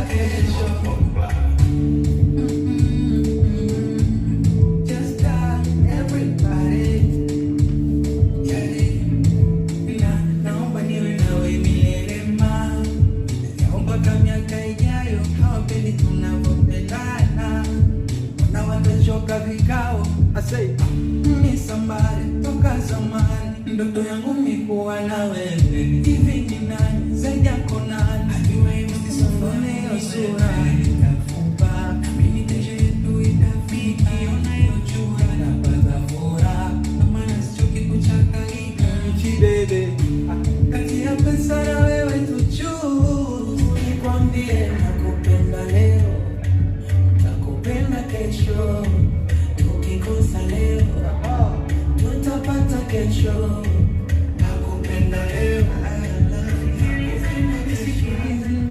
kesho. Just tell everybody. Yeah. Na naomba niwe nawe milele ma, naomba kama miaka ijayo hawapendi tunavyopendana, na watachoka vikao. I say mi somebody toka zamani, ndoto yangu mi kuwa na wewe. Hivi ni nani zaidi yako nani? Usione hiyo sura itafupa, mimi kesho yetu itafika, ona hiyo jua napata furaha, maana sichoki kuchakalika Chibebe, kati ya pesa na wewe tuchu, nikwambie nakupenda leo, nakupenda kesho, tukikosa leo tutapata kesho.